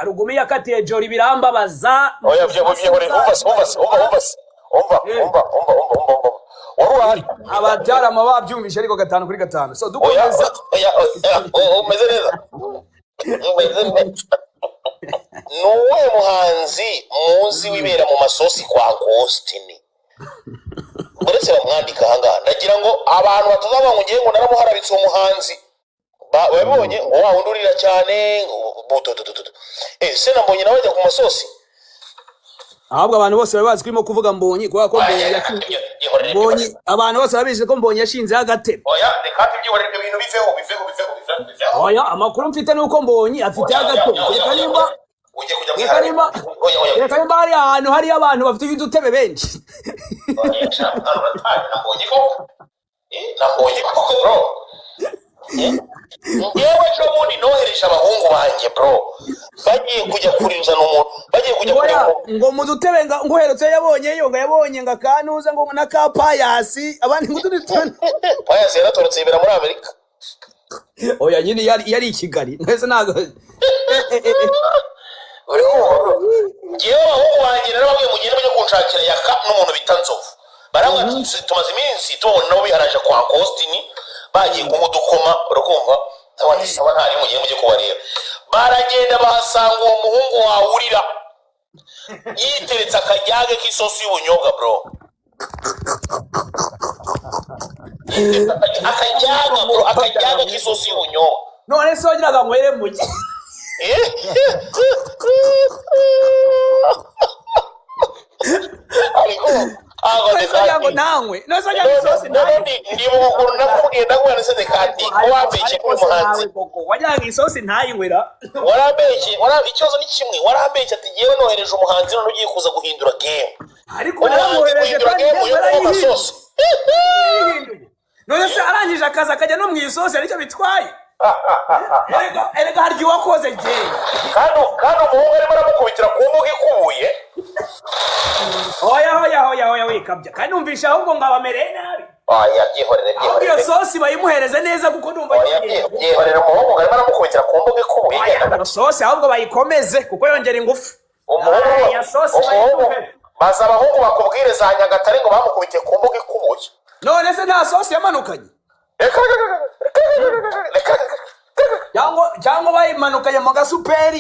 Rugumi yakatiye Jori, birambabaza. Oya, byo byihorere. Umva se, umva se, umva, umva se, umva. Umva, umva, umva, umva, umva, wari uhari. Ababyarama babyumvishe, ariko gatanu kuri gatanu, so Oya. Dukomeza. Oya, oya, umeze neza, umeze neza. Ni uwuhe muhanzi muzi wibera mu masosi kwa Austin, uretse bamwandika ahangaha? Ndagira ngo abantu batazavuga ngo ngiye ngo naramuharabitse uwo muhanzi. Babibonye ngo wa wundi urira cyane ngo butotototo, se na Mbonyi nawe ajya ku masosi. Ahubwo abantu bose bari bazi ko urimo kuvuga Mbonyi, kubera ko Mbonyi yashinze Mbonyi, abantu bose babizi ko Mbonyi yashinzeho agatebe. Oya, reka tubyihorere, ibyo bintu biveho, biveho, biveho, biveho, biveho. Oya, amakuru mfite ni uko Mbonyi afite agatebe. Reka nimba Ugiye kujya reka nimba Oya, oya. Reka nimba hari ahantu hariyo abantu bafite udutebe benshi. Oya, sha, hano urataye. Nabonye koko. Nabonye koko, bro. Ngewe ejo bundi nohereje abahungu banjye, bro, bagiye kujya kurizana umuntu, bagiye kujya Ngo kureba ya umuntu. Ngo mu dutebe ngo uherutse yabonyeyo, ngo yabonye ngo akanuza ngo na ka Payasi, abandi ngo utundi tuntu. Payasi yaratorotse, yibera muri Amerika. Oya nyine, yari i Kigali mbese, ntabwo Uri kumva, bro? Ngewe abahungu banjye narababwiye, mugende mujye kunshakira Yaka n'umuntu bita Nzovu. Barambwira ati tumaze iminsi tubabona nabo biharaje kwa Austin, bagiye kunywa udukoma. Urakumva? Ndabona sawa, ntari mugende mujye kubareba. Baragenda, bahasanga uwo muhungu wawurira yiteretse akajyage k'isosi y'ubunyobwa, bro. Yiteretse akajyaga, bro, akajyaga k'isosi y'ubunyobwa. None se wagiraga ngo nywere muke? Ariko ntabwo None se wagira ngo ntanywe? None se wagira ngo isosi ntanywe? Ndibuka ukuntu nakubwiye, ndakubwira nse Dekati ko wambeshye Ariko kuri se muhanzi. nawe koko wagira ngo isosi ntayinywera? Warambeshye, ikibazo ni kimwe, warambeshye ati ngewe nohereje umuhanzi, none ugiye kuza guhindura game. Ariko Umuhanzi naramwohereje guhindura kandi game yo kunywa yarayihinduye. amasosi. Yarayihinduye. None se arangije akazi akajya no mu isosi, aricyo bitwaye? Erega harya uwakoze jye. Kandi umuhungu arimo aramukubitira ku mbuga ikubuye. Oya, oya, oya, oya, wikabya. Kandi numvisha ahubwo ngo abamereye nabi. Oya, byihorere. Ahubwo iyo Byihorere. sosi bayimuhereze neza, kuko ndumva Oya, yongera byihorere, umuhungu ngo arimo aramukubitira ku mbuga ikubuye. Oya, Genda. iyo sosi ahubwo bayikomeze, kuko yongera ingufu. Umuhungu Aya sosi umuhungu bayimuhe. Baza abahungu bakubwire za Nyagatare ngo bamukubitiye ku mbuga ikubuye. None se nta sosi yamanukanye? Reka, reka, reka, reka, reka, reka. Cyangwa bayimanukanye mu gasuperi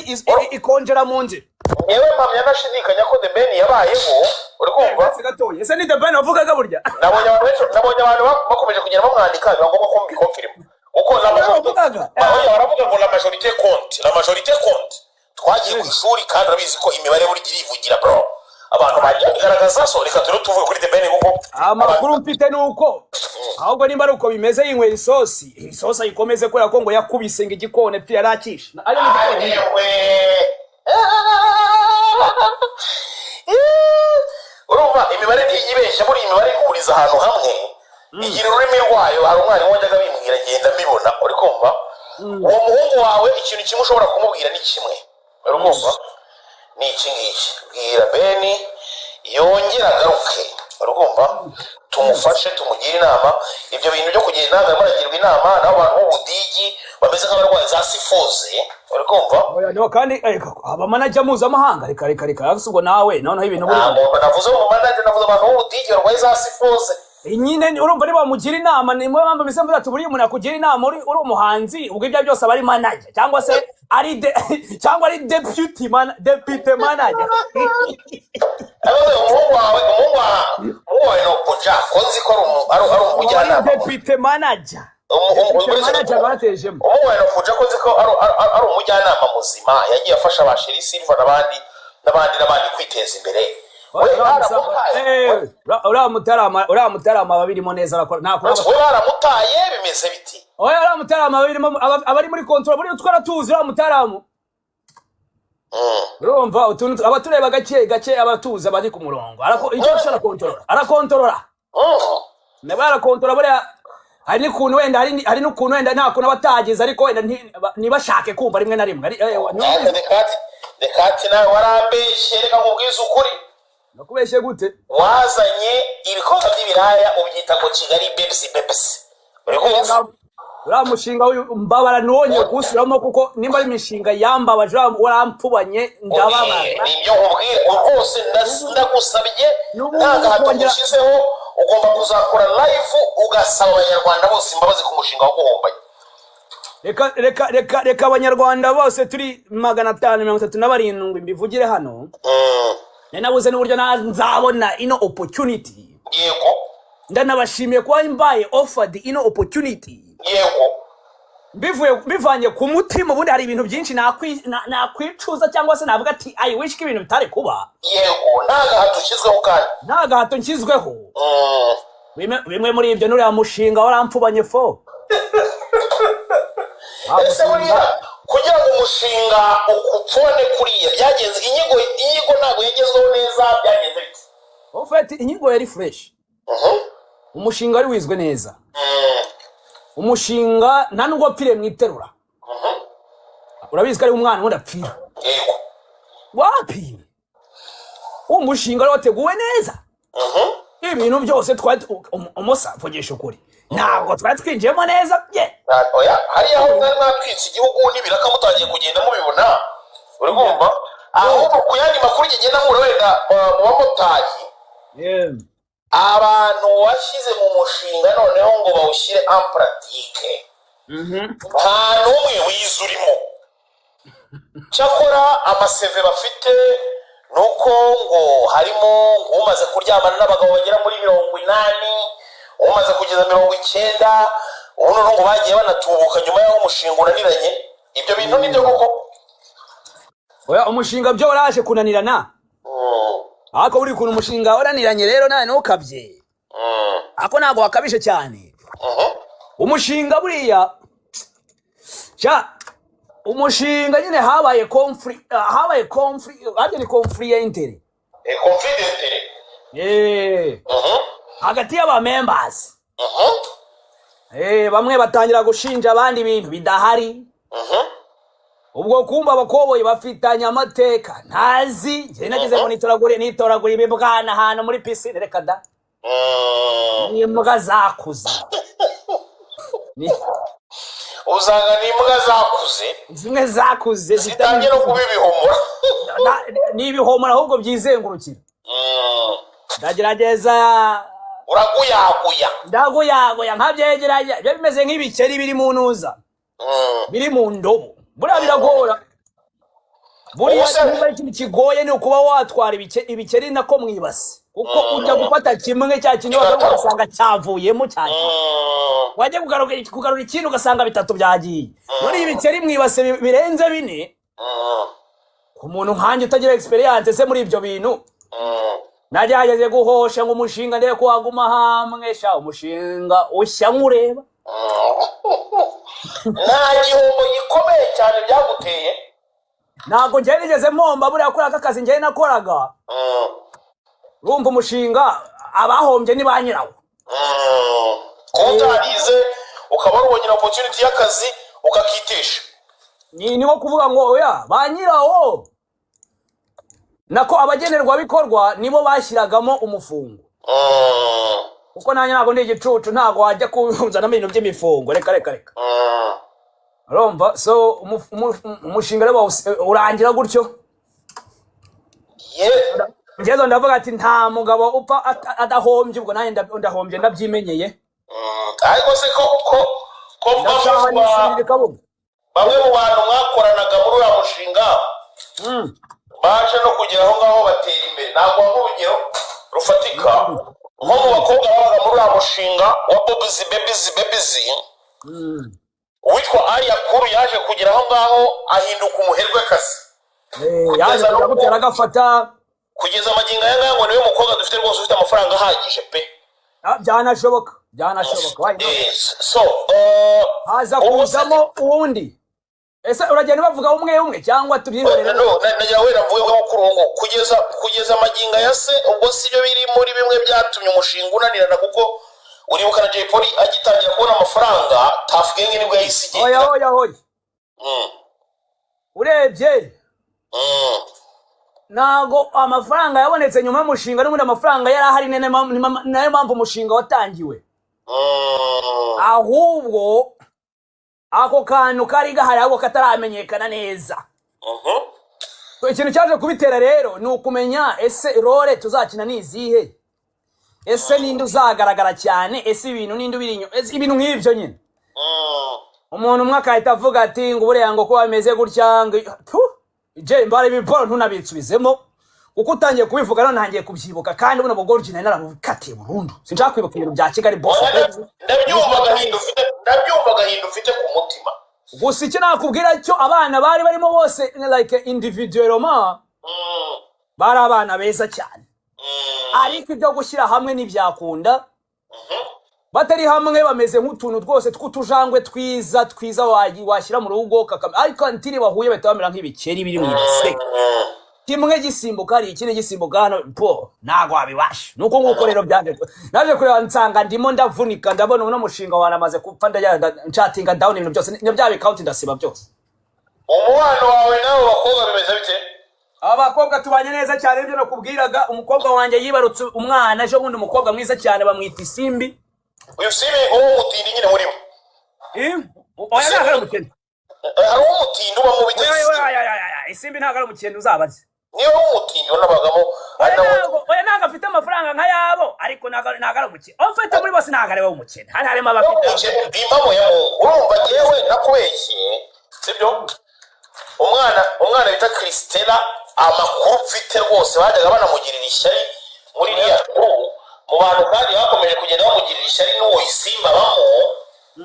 ikonjera mu nzira? Ngewe mpamya ntashidikanya ko The Ben yabayeho, uri kumva? Uretse gatoya, ese ni The Ben wavugaga burya? Nabonye abantu benshi, nabonye abantu bakomeje kugenda bamwandika, biba ngombwa ko mbikonfirima kuko la majorité Wavugaga? Oya, baravuga ngo la majorité compte, la majorité compte. Twagiye ku ishuri kandi urabizi ko imibare buri gihe irivugira, bro. Abantu bagiye bigaragaza. So reka turiho tuvuge kuri The Ben kuko Amakuru mfite ni uko ahubwo nimba ari uko bimeze, yinywera isosi, isosi ayikomeze, kubera ko ngo yakubise ngo igikone pfi yarakishe ari mu gikoni. Yewe, urumva imibare ntiyibeshya. Buriya imibare ihuriza ahantu hamwe, igira ururimi rwayo. Hari umwarimu wajyaga bimbwira, ngenda mbibona. Uri kumva? Uwo muhungu wawe, ikintu kimwe ushobora kumubwira ni kimwe, uri kumva, ni iki ngiki: bwira Beni yongere agaruke, uri kumva, tumufashe, tumugire inama. Ibyo bintu byo kugira inama, arimo aragirwa inama n'abo bantu b'ubudigi bameze nk'abarwayi za sifoze, uri kumva? Oya, no, kandi abamanager mpuzamahanga, reka, reka, reka. Ariko ubwo nawe noneho ibintu buriya Ntabwo navuze mu manager, navuze abantu b'ubudigi barwaye za sifoze. Nyine urumva niba bamugira inama, ni niyo mpamvu mbese mvuga ati buriya umuntu akugira inama uri umuhanzi, ubwo ibyo byose aba ari manager cyangwa se ari de cyangwa ari deputy manager. Ariko umuhungu wawe ni ukuja ko nzi ko ari ari umujyanama. Deputy manager. Deputy manager batejemo. Umuhungu wawe ni ukuja ko nzi ko ari umujyanama muzima, yagiye afasha ba Sheri Silva n'abandi n'abandi n'abandi kwiteza imbere. We baramutaye. Uriya mutarama aba birimo neza, arakora ntakora. We baramutaye, bimeze biti? Oya, uriya mutarama aba birimo, aba ari muri control. Buriya twaratuzi uriya mutaramu. Urumva utuntu aba tureba gake gake, abatuzi abari ku murongo. Icyo arusha arakontorora, arakontorora. Nabo arakontorora. Buriya hari n'ukuntu wenda hari n'ukuntu wenda nta kuntu aba atageze, ariko wenda ntibashake kumva rimwe na rimwe. Ariko Dekati, nawe warambeshye, reka nkubwize ukuri. Nakubeshye gute? Wazanye ibikorwa by'ibiraya ubyita ngo Kigali Babes Babes, uri kumva? Uriya mushinga mbabara ntiwongeye kuwusubiramo, kuko nimba ari imishinga yambabaje, warampfubanye, ndababara. Nibyo nkubwira rwose, ndagusabye. N'ubu Nta gahato kongera- ngushyizeho. Ugomba kuzakora live ugasaba Abanyarwanda bose imbabazi ku mushinga waguhombanye. Reka, reka, reka, reka, Abanyarwanda bose turi 537, mbivugire hano. Nari nabuze n'uburyo nzabona ino opportunity. Ndanabashimiye kuba mbaye offered ino opportunity. Mbivuye, mbivanye ku mutima. Ubundi hari ibintu byinshi nakwicuza cyangwa se navuga ati: "I wish ko ibintu bitari kuba." Yego, nta gahato ushyizweho kandi. Nta gahato nshyizweho. Bimwe muri ibyo, n'uriya mushinga warampfubanye fo. Ese buriya kugira ngo umushinga ukupfone kuriya byagenze, inyigo ntabwo yagezweho neza, byagenze bite? En fait, inyigo yari fresh. Umushinga wari wizwe neza. Umushinga nta nubwo wapfiriye mu iterura. Urabizi ko ari umwana ubundi apfira. Wapi, uwo mushinga wari wateguwe neza. Ibintu byose twari umusa mvugisha ukuri, ntabwo twari twinjiyemo neza bye. Oya, hariya aho mwari mwatwitse igihugu n'ibiraka mutangiye kugenda mubibona, uri kumva? Ahubwo ku yandi makuru ngenda nkura wenda mu bamotari, abantu washyize mu mushinga noneho ngo bawushyire en pratique, nta n'umwe wize urimo. Cyakora ama CV bafite ni uko ngo harimo umaze kuryamana n'abagabo bagera muri 80, umaze kugeza 90, ubu noneho ngo bagiye banatubuka nyuma y'aho umushinga unaniranye. Ibyo bintu nibyo koko? Oya, umushinga byo waraje kunanirana. Ariko buri kuntu umushinga waraniranye rero, nawe ntukabye. Ariko ntabwo wakabije cyane. Umushinga buriya cya umushinga nyine habaye conflit, harya ni conflit ya intérêt. Conflit d'intérêt. Hagati y'aba members. Bamwe batangira gushinja abandi ibintu bidahari. Ubwo kumva abakoboyi bafitanye amateka ntazi. Njye nagize ngo nitoragure ibibwana ahantu muri pisine, reka da. N'imbwa zakuze. Usanga ni imbwa zakuze. Zimwe zakuze. Zitangiye no kuba ibihomora. Ni ibihomora ahubwo byizengurukira. Ndagerageza. Uraguyaguya. Ndaguyaguya nkabyegeranya, biba bimeze nk'ibikeri biri mu ntuza, biri mu ndobo. Buriya biragora buriya. Ubuse- Niba ikintu kigoye ni ukuba watwara ibikeri nako mu ibasi, kuko ujya gufata kimwe cya kindi wagaruka ugasanga cyavuyemo cyagiye. Wajya kugarura ikindi ugasanga bitatu byagiye. Muri ibikeri mu ibase birenze bine, ku muntu nkanjye utagira experience se muri ibyo bintu, nagerageje guhosha ngo umushinga ndebe ko waguma hamwe. Sha, umushinga ushya nkureba. Nta gihombo gikomeye cyane byaguteye? Ntabwo njyewe nigeze mpomba. Buriya kuri aka kazi njyewe nakoraga, urumva umushinga abahombye ni ba nyirawo. Kuba utarize ukaba warubonye opportunity y'akazi ukakitesha. Ni nko kuvuga ngo oya, ba nyirawo, nako abagenerwabikorwa nibo bashyiragamo umufungo. Kuko nanjye ntabwo ndi igicucu, ntabwo wajya kuzanamo ibintu by'imifungo, reka, reka, reka. Urumva, so umushinga rero urangira gutyo. Ngezo ndavuga ati nta mugabo upfa adahombye. Ubwo nanjye ndahombye, ndabyimenyeye. Ariko se ko bamwe Ndataha mu ba- nisubirira i Kabuga. Bamwe mu bantu mwakoranaga muri uriya mushinga baje no kugera aho ngaho batera imbere, ntabwo nk'urugero rufatika nko mu bakobwa babaga muri uriya mushinga wa Bobizi Bebizi Bebizi, uwitwa Ariya Kuru yaje kugera aho ngaho ahinduka umuherwekazi. Yaje kujya gutera agafata. Kugeza amagingo aya ngaya ngo niwe mukobwa dufite rwose ufite amafaranga ahagije pe. Ah, byanashoboka, byanashoboka. Why not? So Haza ubu se- kuzamo uwundi. Ese uragenda bavuga umwe umwe cyangwa tubyihorere? No, nagira wenda mvuge nko kuri ubu ngubu, kugeza amagingo aya se, ubwo si byo biri muri bimwe byatumye umushinga unanirana? Kuko uribuka na Jay Polly agitangira kubona amafaranga, Tuff Gang nibwo yahise Oya. igenda. Oya, oya. Urebye, ntago amafaranga yabonetse nyuma y'umushinga. N'ubundi amafaranga yari ahari, ni nayo mpamvu umushinga watangiwe. Ahubwo Ako kantu kari gahari ahubwo kataramenyekana neza. Ikintu cyaje kubitera rero ni ukumenya: ese role tuzakina ni izihe? Ese ninde uzagaragara cyane? Ese ibintu ninde ubiri inyuma? Ese ibintu nk'ibyo nyine. Umuntu umwe akahita avuga ati ngo buriya ngo kuba bimeze gutya, ngo Puh! Je mbara ibiporo ntunabitsubizemo, kuko utangiye kubivuga none ntangiye kubyibuka, kandi buno bugoryi nari narabukatiye burundu. Sinshaka kwibuka ibintu bya Kigali Boss. Ndabyumva agahinda ufite, ndabyumva agahinda ufite ku mutima. Gusa icyo nakubwira cyo, abana bari barimo bose, like individuellement, bari abana beza cyane. Ariko ibyo gushyira hamwe ntibyakunda. Batari hamwe bameze nk'utuntu twose tw'utujangwe twiza twiza washyira mu rugo ariko ntiri bahuye bahita bamera nk'ibikeri biri mu ibase. Kimwe gisimbuka hari ikindi gisimbuka hano po, ntabwo wabibasha. Nuko nguko rero byaje, naje kureba nsanga ndimo ndavunika, ndabona uno mushinga wanamaze gupfa, ndajya nshatinga down ibintu byose, ni bya bikawunti ndasiba byose. Umubano wawe n'abo bakobwa bimeze bite? Aba bakobwa tubanye neza cyane. Ibyo nakubwiraga, umukobwa wanjye yibarutse umwana ejo bundi, umukobwa mwiza cyane, bamwita Isimbi. Uyu Simbi uwo mutindi nyine muri bo? Eh? Oya, ntabwo ari umukene. Hari uw'umutindi uba mu bita Oya, Isimbi. oya, oya, oya, oya, Isimbi ntabwo ari umukene, uzabaze. Niba w'umutindi unabagamo Oya, ari nawe. Oya, ntabwo afite amafaranga nk'ayabo, ariko ntabwo ari umukene. Ufite muri bose ntabwo ari we umukene, hari harimo abafite. Impamo ya Mungu, urumva yewe nakubeshye sibyo? Umwana bita Christella, amakuru mfite rwose bajyaga banamugirira ishyari muri iriya nkuru mu bantu, kandi bakomeje kugenda bamugirira ishyari n'uwo Isimba abamo,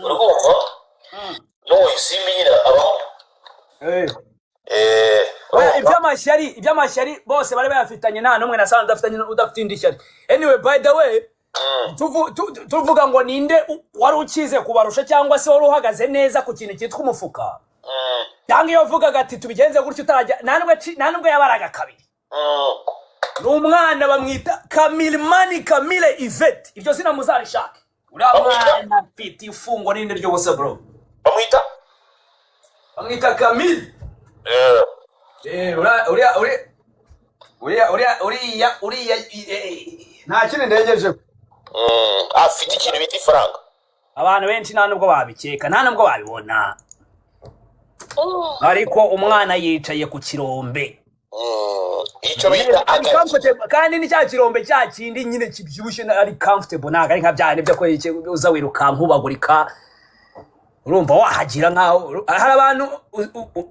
uri kumva? N'uwo Isimbi nyine abamo. Oya, urumva? Iby'amashyari bose bari bayafitanye, nta n'umwe nasanze udafitanye udafite indi shyari. Anyway, by the way, tuvuga ngo ninde wari ukize kubarusha cyangwa se wari uhagaze neza ku kintu cyitwa umufuka, cyangwa iyo wavugaga ati tubigenze gutyo utarajya, nta nubwo yabaraga kabiri. Ni umwana bamwita Kamilimani Kamile Ivete, iryo zina muzarishake. Uriya Bamwita? mwana afite ifungo n'irindi ry'ubusa, bro. Bamwita? Bamwita Kamile. Uriya uriya uriya uriya uriya uriya uriya nta kindi ndengejeho. Afite ikintu bita ifaranga. Abantu benshi nta nubwo babikeka, nta nubwo babibona, ariko umwana yicaye ku kirombe. Icyo bita Ari agaki. comfortable, kandi ni cya kirombe cya kindi nyine kibyibushye, ari comfortable, ntabwo ari nka bya bindi byo ko uza wirukanka ubagurika. Urumva wahagira nkaho hari abantu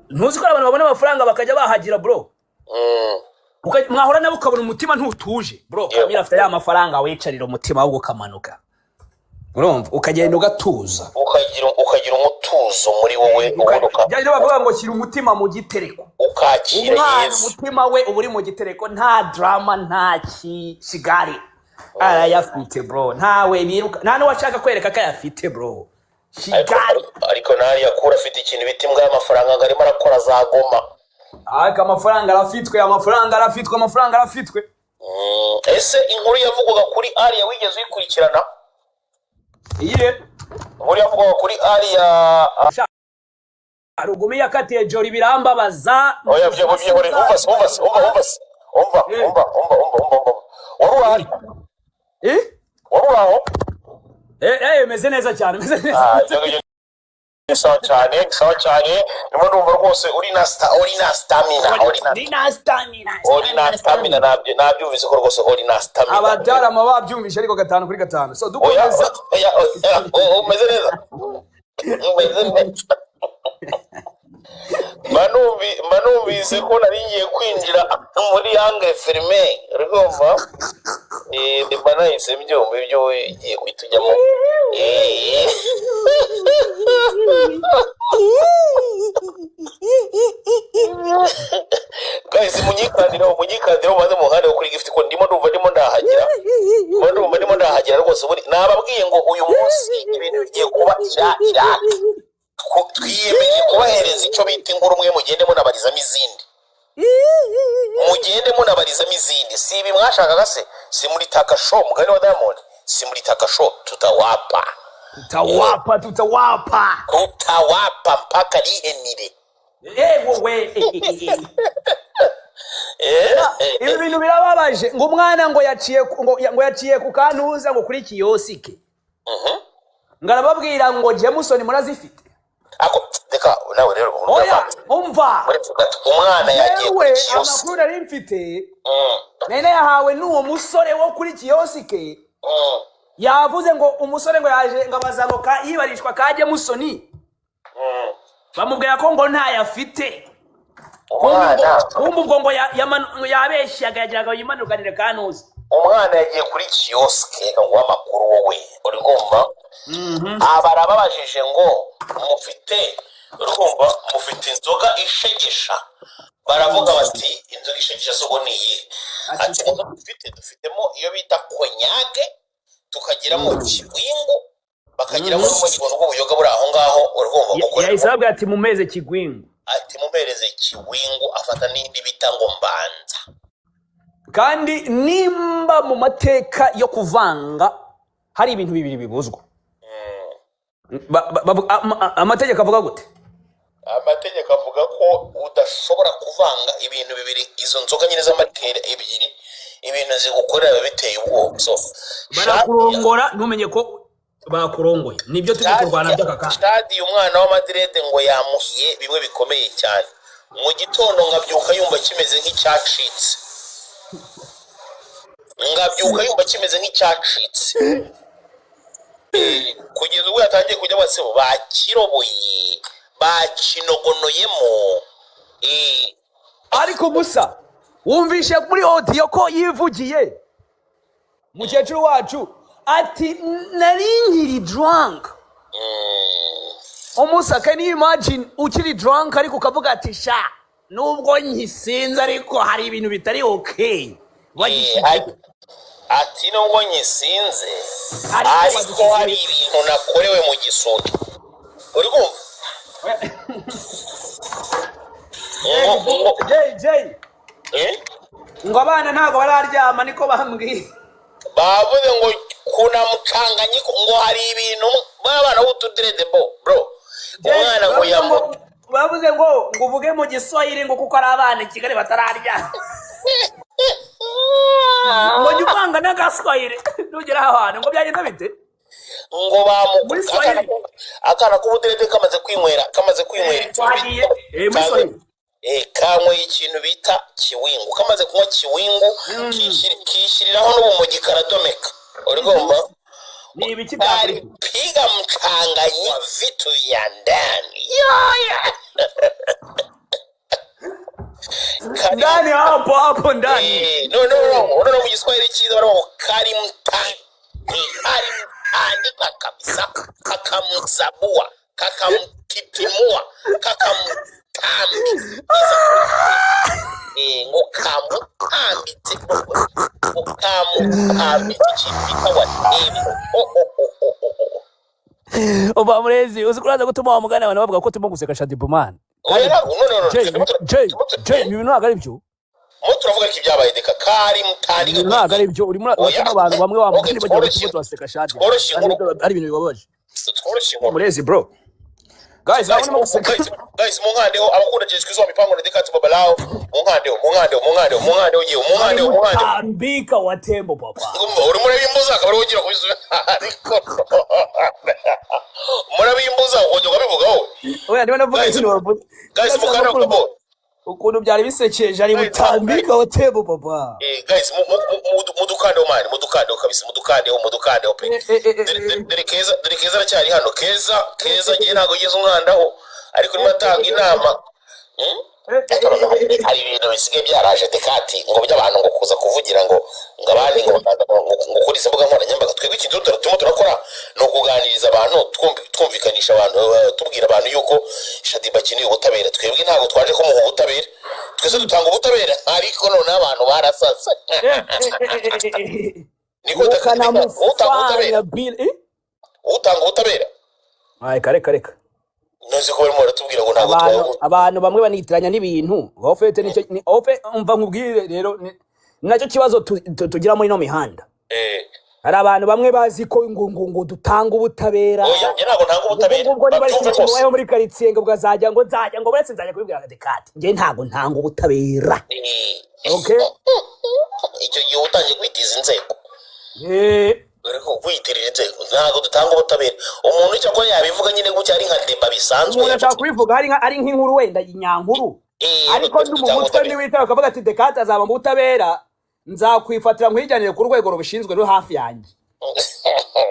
ntuzi ko hari abantu babona amafaranga bakajya bahagira, bro. Mwahora nabo ukabona umutima ntutuje, bro. Kamila afite ya mafaranga, wicarira umutima ahubwo ukamanuka, urumva ukagenda ugatuza. Ukagira umutuzo muri wowe ubundi Bya bavuga ngo shyira umutima mu gitereko. Ukakira Umwana Yesu. umutima we uba uri mu gitereko, nta drama, nta kigali, arayafite bro, ntawe biruka, nta n'uwashaka kwereka ko ayafite, bro. Ariko Kigali. Ariko nariya kura afite ikintu bita imbwa y'amafaranga ngo arimo arakora za goma. Ariko amafaranga arafitwe, amafaranga arafitwe, amafaranga arafitwe. Ese inkuru yavugwaga kuri Ariya wigeze uyikurikirana? Iyihe? Inkuru yavugwaga kuri Ariya. Rugumi yakatiye Jori, birambabaza. Oya, byo byo, umva se, umva se, umva, umva se, umva. Umva, umva, umva, umva, umva, wari urahari? Eh? Wari uraho? Eh, eh, meze neza cyane, meze neza. Ah, ibyo ngibyo ni sawa cyane, ni sawa cyane. Ndimo ndumva rwose uri na stamina, uri na Uri na stamina. Uri na stamina, nabyo nabyumvise ko rwose uri na stamina. Abatarama babyumvishe, ariko gatanu kuri gatanu, so Oya. dukomeza. Oya, oya, umeze neza, umeze neza. Mba numvise ko nari ngiye kwinjira muri yange filime, urumva? Mba nahise mbyumva ibyo ugiye guhita ujyamo. Guys, munyikandireho, munyikandireho, maze muhande kuri gift, ko ndimo ndumva ndimo ndahagira, ndimo ndumva ndimo ndahagira rwose. Buri nababwiye ngo uyu munsi ibintu bigiye kuba iraki. Twiyemeje kubahereza icyo bita inkuru, mwe mugende munabarizamo izindi, mugende munabarizamo izindi. Si ibi mwashakaga se? Si muri taka show, mugani wa Diamond, si muri taka show, tutawapa. Tutawapa, tutawapa. Tutawapa mpaka rihenire. Wowe, ibi bintu birababaje, ngo umwana ngo yaciye ku kantuza, ngo kuri kiyosike, ngo arababwira ngo Jameson murazifite. Ako reka nawe rero ubu Oya, ndavanze. umva. Uretse gato, umwana yagiye Yewe, kuri kiyosike. amakuru nari mfite, nari nayahawe n'uwo musore wo kuri kiyosike. Yavuze ngo umusore ngo yaje ngo abaza ngo yibarishwa kajye musoni, bamubwira ko ngo ntayo afite. Umwana Kumbe ubwo ngo yabeshyaga, yagiraga yimanukanire kanuzi. Umwana yagiye kuri kiyosike. Reka nguhe amakuru, wowe uri kumva. Aba arababajije ngo mufite, uri kumva, mufite inzoga ishegesha? Baravuga bati inzoga ishegesha zo ni iyihe? Ati inzoga dufite, dufitemo iyo bita konyage, tukagiramo kigwingu, bakagiramo n'ubundi buntu bw'ubuyoga buri aho ngaho, uri kumva kuko Yahise ababwira ati mumeze kigwingu. Ati mumereze kiwingu, afata n'indi bita ngo mbanza. Kandi nimba mu mateka yo kuvanga hari ibintu bibiri bibuzwa, amategeko avuga gute? Amategeko avuga ko udashobora kuvanga ibintu bibiri, izo nzoga nyine z'amateri ebyiri, ibintu zigukorera biba biteye ubwoba. So Barakurongora ntumenye ko bakurongoye. Nibyo turi kurwana by'aka kanya. Shadi, umwana w'amadirede, ngo yamuhiye bimwe bikomeye cyane mu gitondo, ngabyuka yumva kimeze nk'icyacitse, ngabyuka yumva kimeze nk'icyacitse. Kugeza ubwo yatangiye kujya bose bakiroboye, bakinogonoyemo. Ariko musa wumvishe muri audio ko yivugiye mukecuru wacu ati nari nkiri drunk. Umusa, can you imagine ukiri drunk ariko ukavuga ati sha, nubwo nkisinze ariko hari ibintu bitari okay? Wagishyize Ati nubwo nyisinze, ariko ariko wadushyize hari ibintu nakorewe mu gisoto, uri kumva? Ngo Jay, Jay. Eh? Ngo abana ntabwo bararyama, niko bambwiye. Bavuze ngo kuna mchanganyiko, ngo hari ibintu b'abana b'utudirede bo bro, umwana ngo Bavuze yamu bavuze ngo uvuge mu Giswahili, ngo kuko ari abana i Kigali batararyama, ngo jya uvanga n'agaswahili nugera aho hantu. Ngo byagenda bite? Ngo bamu Muri Swahili. Akana k'ubudirede kamaze kwinywera ikintu Twagiye muri Swahili. Kanyweye ikintu bita kiwingu. Kamaze kunywa kiwingu, kishyiriraho n'ubumogi, karadomeka, uri kumva? Ni ibiki byakurikiye? Kalipiga mchanganyiko wa vitu vya ndani yoya. Ndani hapo hapo ndani. No, no, no, no, no, mu Giswahili cyiza baravuga ngo kari mtani, kari mtandika kabisa, kakamzabua, kakamtitimua, kakamtambi. Ngo kamutambitse, ngo kamutambitse ikintu bita watembo. Oh, oh, oh, oh, oh, oh. Uba murezi uzi kuraza gutuma wa mugani abantu bavuga ko turimo guseka Shadibu man. Oya, ntabwo, no, no, no. Jay, turimo Jay, Jay, turimo ibi ntabwo ari byo. Mo turavuga ko ibyabaye deka kari mutandika. Ibi ntabwo ari byo. Urimo Oya. uratuma abantu bamwe wa Okay, mugani bagira ngo tworoshye. turimo turaseka Shadi. Tworoshye inkuru. Ari ibintu bibabaje. Tworoshye inkuru. Murezi bro, guys, Guys, urabona guseka. Guys, guys, munkandeho. Abakunda Jessica Izuba mipango na Dekati Babalao, munkandeho, munkandeho, munkandeho, munkandeho, yewe, munkandeho, munkandeho. Tambika wa tembo papa. Ngumva urimo urabimbuza, akaba ariwe ugira kubisubiza, ariko murabimbuza ukongera ukabivugaho. Oya, niba navuga Guys, ikintu bavuga. guys, mukanda ukabo. Ukuntu byari bisekeje, ari Guys, butambika wa tembo papa. Guys, mudukandeho man, mudukandeho kabisa, mudukandeho, mudukandeho pe. Dore Keza, dore Keza aracyari hano. Keza, Keza, ngiye ntabwo ugeze umwandaho, ariko urimo atanga inama. Hari ibintu bisigaye byaraje Dekati, ngo by'abantu ngo kuza kuvugira ngo abandi ngo bakaza ngo kuri izi mbuga nkoranyambaga. Twebwe ikintu turimo turakora ni ukuganiriza abantu, twumvikanisha abantu, tubwira abantu yuko Shadiba akeneye ubutabera. Twebwe ntabwo twaje kumuha ubutabera, twese dutanga ubutabera, ariko noneho abantu barasasa. Niko Dekati, utanga ubutabera. Ukanamufanya bill, eh? Utanga ubutabera. Ay, kare kare kare. Ntuzi ko barimo baratubwira ngo ntabwo Abantu twahuza. Abantu bamwe banitiranya n'ibintu ofete nicyo ni ofe. Umva nkubwire rero, ni nacyo kibazo tugira muri ino mihanda. Hari abantu bamwe bazi ko ngo dutanga ubutabera. Oya, njye ntabwo ntanga ubutabera. Ubwo niba ari Babyumve ikintu rwose. kimubayeho muri karitsiye, ngo bwazajya ngo nzajya ngo buretse nzajya kubibwira Dekati, njye ntabwo ntanga ubutabera. Okay. Icyo gihe utangiye kwitiza inzego. Uri kumva? Kwiyitirira inzego, ntabwo dutanga ubutabera. Umuntu cyakora yabivuga nyine gutya, ari nka débat bisanzwe. Umuntu ashobora kubivuga ari nk'inkuru, wenda inyankuru, ariko twe ndi mu dutanga mutwe ubutabera. Niwicara ukavuga ati "Dekate azaba mu butabera, nzakwifatira nkwijyanire ku rwego rubishinzwe ruri hafi yanjye."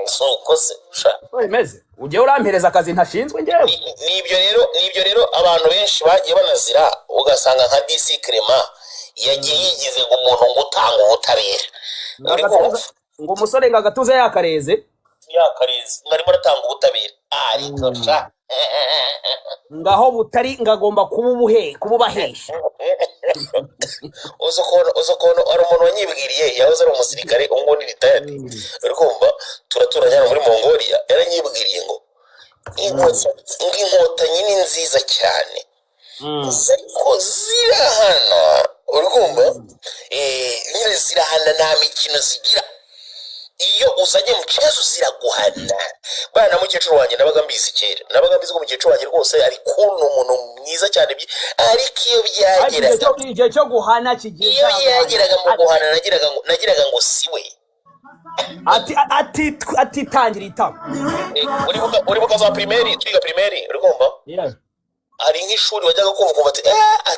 Si uko se sha? Uko bimeze, ujye urampereza akazi ntashinzwe njyewe. Nibyo rero abantu benshi bagiye banazira, ugasanga nka DC Clement yagiye yigize ngo umuntu ngo utanga ubutabera, uri kumva? Ngo umusore ngo agatuza yakareze. Yakareze, ngo arimo aratanga ubutabera, ariko sha. Ngaho butari ngagomba kuba ubuhe kububahesha. Uzi ukuntu hari umuntu wanyibwiriye, yahoze ari umusirikare, ubu ngubu ni retired, uri kumva? Turaturanye hano muri Mongolia. Yaranyibwiriye ngo inkotanyi ni nziza cyane, ariko zirahana, uri kumva? Nyine zirahana, nta mikino zigira. Iyo uzanye mchezo ziraguhana. Bana mukecuru wanjye, nabaga mbizi kera, nabaga mbizi ko mukecuru wanjye rwose ari cool, ni umuntu mwiza cyane, ariko iyo ariko igihe byageraga igihe cyo guhana kigiye. Iyo byageraga mu guhana, nagiraga ngo si we. Ati atitangira itama. Uribuka za primaire, twiga primaire, uri kumva? Hari nk'ishuri wajyaga kumva ukumva ati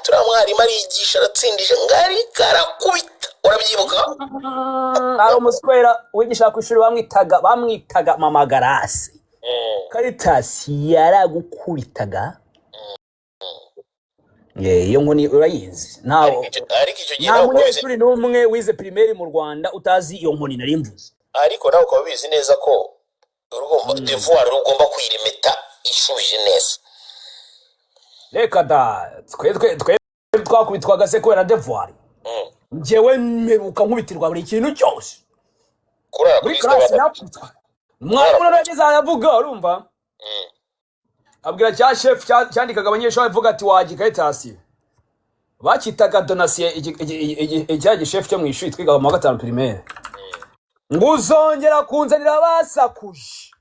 uriya mwarimu arigisha, aratsindisha, ngari karakubita. Urabyibuka? Hari umuswera wigisha ku ishuri bamwitaga Mama Garasi. Karitasi yaragukubitaga. Iyo nkoni urayizi ntawe? Ariko icyo gihe Nta nawe ukaba ubizi. munyeshuri n'umwe wize primaire mu Rwanda utazi iyo nkoni nari mvuze. Ariko nawe ukaba ubizi neza ko, urumva, devoir ugomba kuyiremeta ishubije neza. Reka da, twe twakubitwaga se kubera devoir? Njyewe mperuka nkubitirwa buri kintu cyose. Kurara Muri kuri classe lisite. nakubitwa. Mwarimu noneho yageze aravuga, urumva, abwira cya chef cyandikaga abanyeshuri, avuga ati wajya Karitasi, bakitaga Donasiye, cya gishefu cyo mu ishuri twigaga mu wa gatanu primaire, ngo uzongera kunzanira basakuje,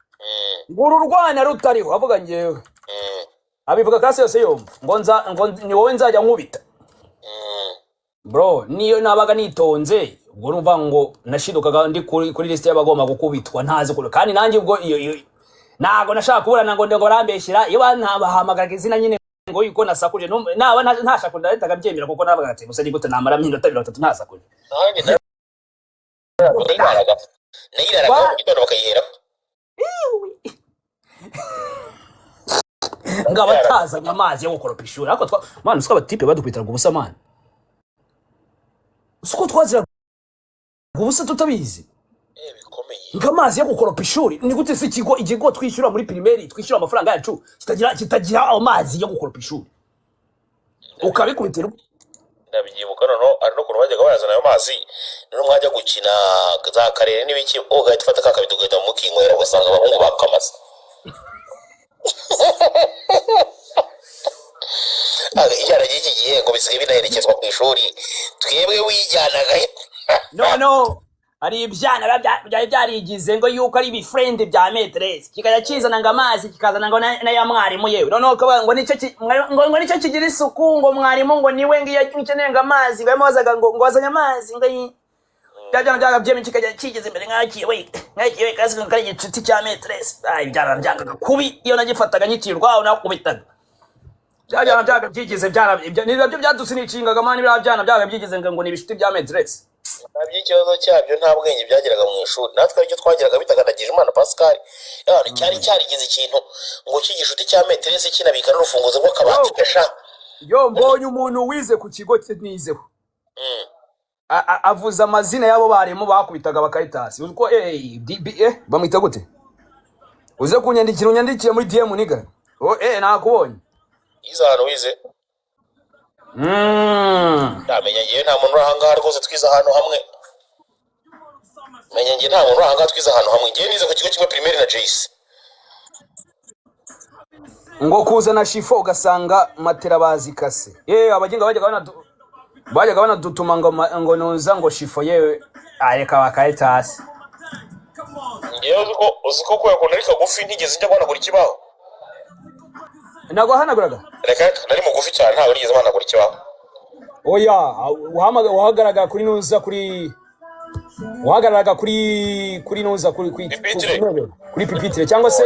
ngo uru rwana rutariho, avuga njyewe. Abivuga classe yose yumva, ngo nza ngo ni wowe nzajya nkubita. Bro, niyo nabaga nitonze, ubwo numva ngo nashidukaga ndi kuri liste y'abagomba gukubitwa, ntazi ukuntu. Kandi nanjye ubwo iyo ntago nashaka kuburana ngo barambeshyira. Iyo bantabahamagaraga izina nyine ngo yuko nasakuje, naba ntashakuje nahitaga mbyemera, kuko nabaga ati gusa ni gute namara iminota 30 ntasakuje? Nanjye nayiraraga nayiraragaho mu gitondo bakayiheraho. Ngo abatazanye amazi yo gukoropa ishuri. Ariko man, usiko abatipe badukubitiraga ubusa, man, usiko twaziraga ubusa tutabizi. Bikomeye. Ngo amazi yo gukoropa ishuri, ni gute se ikigo twishyura muri primaire, twishyura amafaranga yacu, kitagira amazi yo gukoropa ishuri, ukabikubitira? Ndabyibuka. Noneho hari n'ukuntu bajyaga bayazana ayo mazi, noneho mwajya gukina za karere n'ibiki, ugahita ufata ka kabido ugahita mukinywera, ugasanga abahungu bakamaze. Ijyana ry'iki gihe ngo bisigaye binaherekezwa ku ishuri, twebwe wijyanaga. Noneho hari ibyana biba byari byarigize ngo yuko ari ibifriend bya maîtresse, kikajya kizana ngo amazi, kikazana ngo n'aya mwarimu. Yewe, noneho ukavuga ngo nicyo ngo nicyo kigira isuku, ngo mwarimu ngo niwe ngo iyo ukeneye ngo amazi, ngo yamubazaga ngo wazanye amazi, ngo bya byana byaga byemeye, kikajya kigeze imbere nk'akiye we kasi, ngo kari igicuti cya maîtresse. Ay, ibyana byangaga kubi. Iyo nagifataga nyikirwa aho nakubitaga. Bya byana byaga byigize byana ibyo ni nabyo byadusinicingaga, man. Bya byana byaga byigize ngo ni ibishuti bya maîtresse. Nabyo ikibazo cyabyo, nta bwenge byageraga mu ishuri. Natwe aricyo twageraga, bitaga Ndagijimana Pascal. Abantu cyari cyarigize ikintu ngo cy'igishuti cya maîtresse, kinabika n'urufunguzo rw'akabati. Yo. Gasha. Yo, mbonye umuntu wize ku kigo cye nizeho. Avuze amazina y'abo barimu bakubitaga bakaritasi. Uzi ko bamwita gute? Uze kunyandikira, unyandikire muri DM, niga. Oh, nakubonye. Yize ahantu wize. Ndamenya ngewe nta muntu uri ahangaha rwose twize ahantu hamwe. Menya ngewe nta muntu uri ahangaha twize ahantu hamwe. Ngewe nize ku kigo kimwe primaire na Jayce. Ngo kuzana chiffon ugasanga matera bazikase. Abaginga bajyaga banadutuma ngo ngo nuza ngo chiffon, yewe, areka bakaritasi. Ngewe uzi ko kubera ukuntu ari kagufi, ntigeze njya guhanagura ikibaho. Ntabwo wahanaguraga? Reka reka, nari mugufi cyane, ntabwo nigeze mpanagura ikibaho. Oya, wahagaragara kuri nuza kuri Wahagararaga kuri nuza kuri Pupitre. ku ntebe, kuri pupitre cyangwa se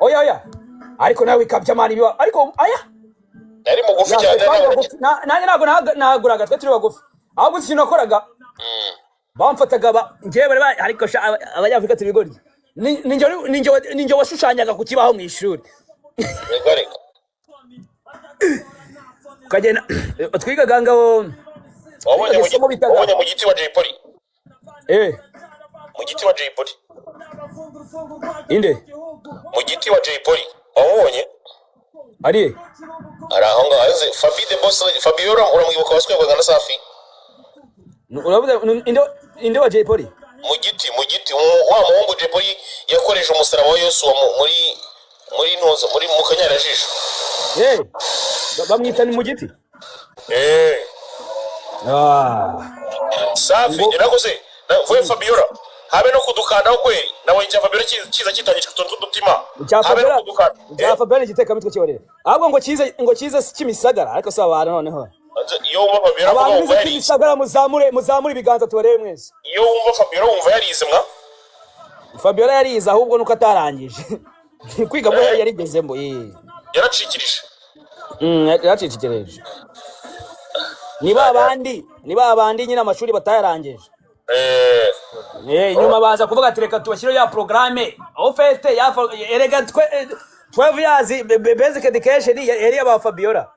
oya, oya, ariko nawe ikabya man biba, ariko aya Yari mugufi cyane. Twari bagufi. Nanjye ntabwo nahaguraga, twe turi bagufi. Ahubwo ikintu nakoraga, bamfataga njyewe bari ariko sha, Abanyafurika turi ibigoryi. Ni njye washushanyaga ku kibaho mu ishuri. Reka reka. Ukagenda twigaga ngabo. Wabonye mu Isomo bitaga- Wabonye mu giti wa Jay Polly? Eh. Mu giti wa Jay Polly. Inde? Mu giti wa Jay Polly wamubonye? Ari? Ari aho ngaho. Aze Fabi the Boss, Fabiola, uramwibuka, waswegwaga na Safi. Uravuga inde wa Jay Polly? Mu giti wa muhungu Jay Polly yakoresha umusaraba wa Yesu wa muri ntuza muri mu Kanyarajisho. Eh, bamwita ni mu giti? Eh. Ah. Safi. Yarakoze vuye Fabiola, habe no kudukandaho kweri. Nabonye icya Fabiola kiza kitangishwa utuntu tw'udutima. Icya Habe no Fabiola? kudukanda. Icya Fabiola ni igitekamitwe kibarera, ahubwo ngo kize si Kimisagara, ariko si abantu noneho. Iyo wumva Fabiola avuga, Abantu wumva bize yarize. Kimisagara, muzamure ibiganza tubarebe mwese. Iyo wumva Fabiola, wumva yarize mwa. Fabiola yarize, ahubwo nuko atarangije kwiga bwo yarigezemo, eh. Yaracikirije. Yaracicikereje. Ni ba bandi nyine amashuri batayarangije. Eh. Eh, nyuma baza kuvuga ati reka tubashyire ya programme au fait ya erega twe 12 years basic education yari aba Fabiola.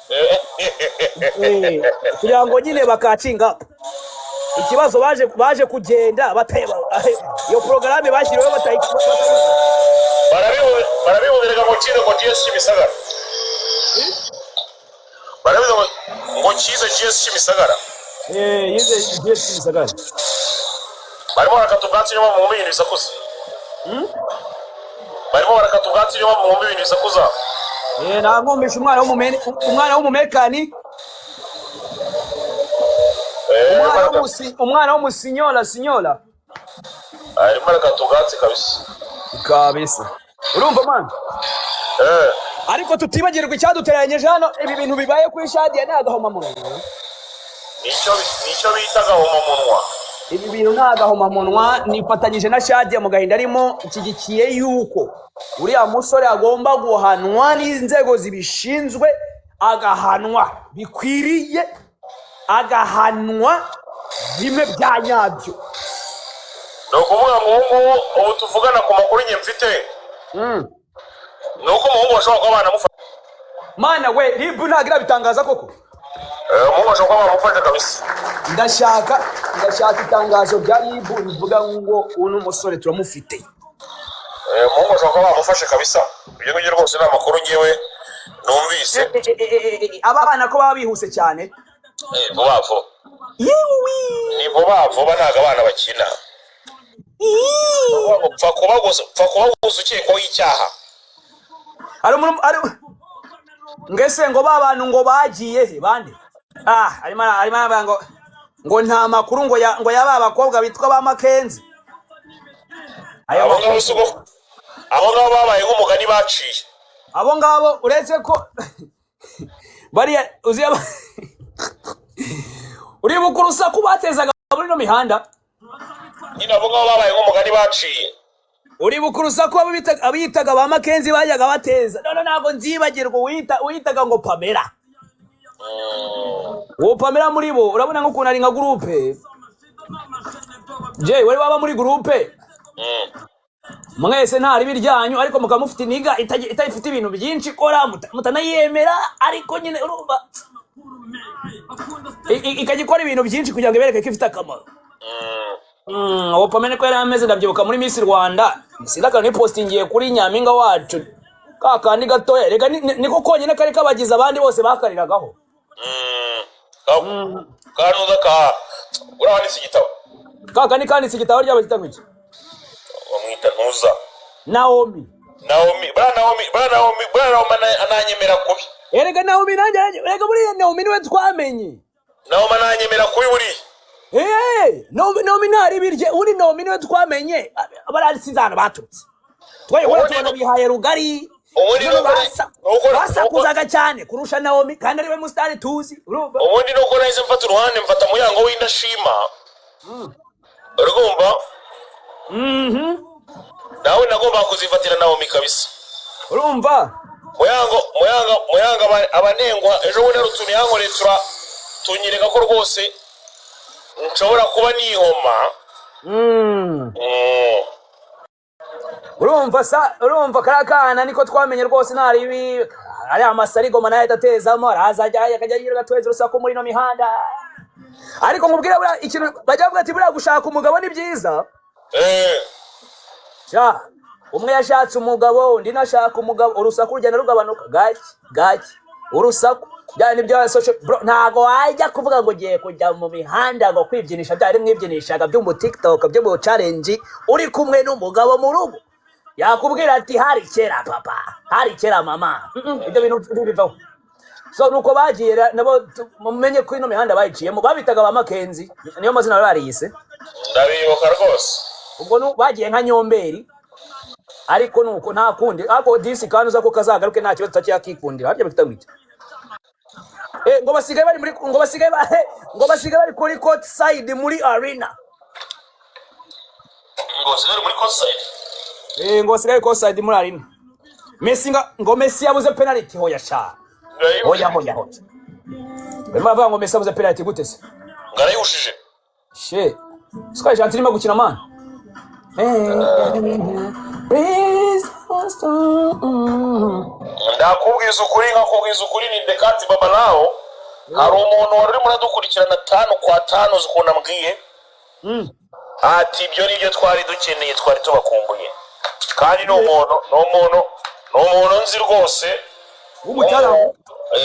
Eh, kugira ngo nyine bakacinga ikibazo, baje kugenda bateba iyo programme bashyiriweho batayi. Barabibuberega ngo kize ngo GS Kimisagara. Barabivuga ngo kize GS Kimisagara. Eh, yize GS Kimisagara. Barimo barakata ubwatsi, niyo mpamvu mwumva ibintu bisakuza. Barimo barakata ubwatsi, niyo mpamvu mwumva ibintu bisakuza. Eh, namwumvisha umwana w'umumekani. Eh, Umwana umwana w'umusinyola sinyola. Arimo arakata ubwatsi kabisa. Kabisa, urumva man. Eh. Ariko tutibagirwa icyaduteranyije hano. Ibi bintu bibaye kuri Shadiya ni agahomamunwa. Nicyo bita agahomamunwa. Ibi bintu ni agahomamunwa. Nifatanyije na Shadiya mu gahinda arimo. Nshyigikiye yuko uriya musore agomba guhanwa n'inzego zibishinzwe, agahanwa bikwiriye, agahanwa bimwe bya nyabyo. Ni ukuvuga ngo ubu ngubu, ubu tuvugana, ku makuru njye mfite, ni uko umuhungu bashobora kuba banamufata. Mana we, RIB ntabwo irabitangaza koko? Eh, umuhungu bashobora kuba bamufata kabisa. Ndashaka itangazo rya RIB rivuga ngo uno musore turamufite. Eh, umuhungu bashobora kuba bamufashe kabisa. Ibyo ngibyo rwose ni amakuru ngewe numvise. Aba bana ko baba bihuse cyane? Eh, vuba vuba. Yewe. Ni vuba vuba, ntabwo abana bakina. Pfa kuba gusa ukekwaho icyaha. Hari umuntu ari ngese ngo ba bantu ngo bagiye he bande? Ah, arimo aravuga ngo nta makuru ngo ya ba bakobwa bitwa ba Makenzi. Ayo Abo ngabo makuru si abo ngabo babaye nk'umugani baciye. Abo ngabo, uretse ko bariya uzi uribuka urusaku batezaga muri ino mihanda. Nyine abo ngabo babaye nk'umugani baciye. Uribuka urusaku abitaga ba Makenzi bajyaga bateza? None ntabwo nzibagirwa uwitaga ngo Pamela. Uwo Pamela muri bo, urabona nk'ukuntu ari nka groupe. Jay, wari waba muri groupe? Mwese nta ribi ryanyu, ariko mukaba mufite iniga itayifite ibintu byinshi ikora, mutanayemera, ariko nyine urumva ikajya ikora ibintu byinshi kugira ngo ibereke ko ifite akamaro. Uwo Pamela ko yari ameze, ndabyibuka muri Miss Rwanda, sinzi akantu nipostingiye kuri Nyampinga wacu, ka kandi gatoya reka niko konyine kari kabagize, abandi bose bakariragaho. Kanuza ka uriya wanditse igitabo. Ka kandi kanditse igitabo ryaba kitwa iki? Bamwita Ntuza. Naomi. Naomi, buriya Naomi ananyemera kubi. Erega Naomi nanjye, erega buriya Naomi niwe twamenye. Naomi ananyemera kubi buriya. Eh, Naomi ntari birye uri. Naomi niwe twamenye, bariya sinzi ahantu baturutse. Twaye tubona bihaye rugari. Ubundi None basakuzaga cyane kurusha Naomi, kandi ariwe musitari tuzi, urumva? Ubundi nuko nahise mfata uruhande, mfata Muyango w'indashima. Urumva, nawe nagomba kuzifatira Naomi kabisa. Urumva. Muyango, Muyango, Muyango, abanengwa ejo bundi hari utuntu yankoreye, tunyereka ko rwose nshobora kuba nihoma. Urumva sa, urumva kariya kana niko twamenye rwose, nta ribi ari amasarigoma nayo adatezamo, araza ajya akajya yirirwa atweza urusaku muri ino mihanda. Ariko nkubwire, buriya ikintu bajya bavuga ati buriya gushaka umugabo ni byiza. Sha, umwe yashatse umugabo, undi nashaka umugabo, urusaku rugenda rugabanuka gake gake. Urusaku bya ni bya social, bro, ntago wajya kuvuga ngo ugiye kujya mu mihanda ngo kwibyinisha byari mwibyinishaga byo mu TikTok, byo mu challenge, uri kumwe n'umugabo mu rugo, yakubwira ati hari kera papa, hari kera mama. Ibyo bintu bivaho. So nuko bagiye nabo mumenye ko ino mihanda bayiciyemo, babitaga ba Makenzi, niyo mazina bari bariyise. Ndabibuka rwose. Ubwo bagiye nka nyomberi, ariko nuko nta kundi. Ariko disi kandi uza ko kazagaruke, nta kibazo, tutakiyakikundira. Harya bifite ngo iki? Ngo basigaye bari muri ngo basigaye bari kuri court side muri arena. Ngo basigaye muri court? Ngo basigaye court side muri arena. Messi ngo Messi yabuze penalty. Hoya sha, hoya, hoya, hoya, barimo baravuga ngo Messi yabuze penalty gute se? Ngo arayihushije. She, siko Argentina irimo gukina, man. Please don't stop. Ndakubwiza ukuri, nkakubwiza ukuri, ni Dekati Baba nawo. Hari umuntu wari urimo uradukurikirana tanu kwa tanu, uzi ukuntu ambwiye? Ati ibyo ni byo twari dukeneye, twari tubakumbuye. Kandi ni umuntu nzi rwose. W'umutaramu.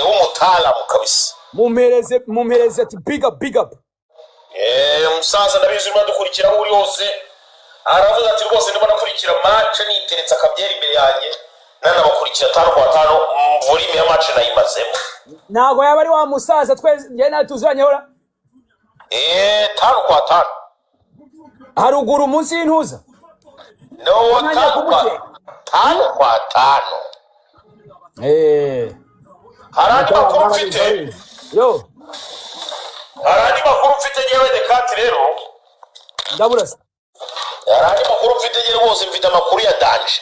W'umutaramu kabisa. Mumpereze, mumpereze, ati big up, big up. Umusaza ndabizi urimo adukurikira aho uri hose, aravuga ati rwose ndimo nakurikira match, niteretse akabyeri imbere yanjye, nanabakurikira tanu kwa tanu, volume ya match nayimazemo. Ntabwo yaba ari wa musaza twese njye nawe tuziranye hora? Tanu kwa tanu. Haruguru munsi y'intuza. No. Ntangiye Tanu kwa kumukeka. tanu kwa tanu. Hari andi makuru mfite. Yo. Hari andi makuru mfite ngewe Dekati rero. Ndabura se. Hari andi makuru mfite ngewe rwose, mfite amakuru ya danger.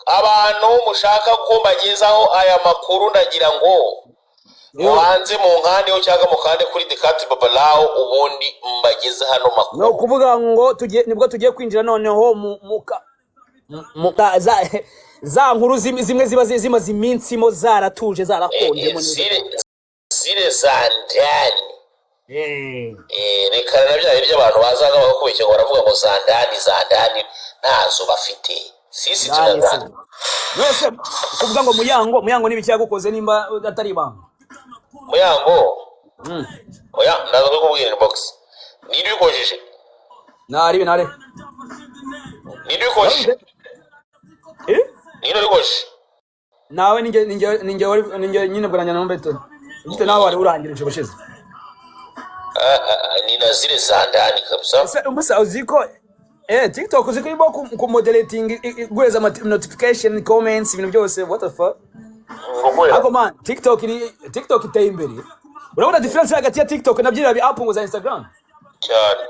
Abantu mushaka ko mbagezaho aya makuru, ndagira ngo mubanze mu nkandeho cyangwa mukande kuri Dekati Babalawo, ubundi mbageze hano Ni makuru. ukuvuga ngo tugiye, nibwo tugiye kwinjira noneho mu za nkuru zimwe ziba zimaze iminsi mo zaratuje, zarakonjemo neza. Zile za ndani. Reka na bya bindi by'abantu bazaga bakakubeshya ngo baravuga ngo za ndani, za ndani ntazo bafite, sisi Ndani se. tunazana. Mwese kuvuga ngo Muyango, Muyango n'ibiki yagukoze nimba atari ibanga? Muyango? Oya, ndaza kukubwira inbox. Ninde ubikojeje? Naribe nare. Ninde ubikojeje? Eh? Ninde ubikojeje? Nawe ninjye wari ninjye nyine bwaranya na mbeto. Ufite nawe wari urangirije ubushize. Ah, ah, ah, ni na zile za ndani kabisa. Ese umusa uziko TikTok uziko irimo ku moderating, iguheza ama notification, comments, ibintu byose, what the fuck? Ngo kubera? Ariko man, TikTok iri, TikTok iteye imbere. Urabona difference hagati ya TikTok na byiriya bi app ngo za Instagram? Cyane.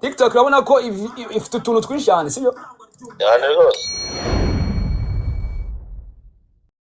TikTok urabona ko ifite utuntu twinshi cyane, sibyo? Cyane rwose.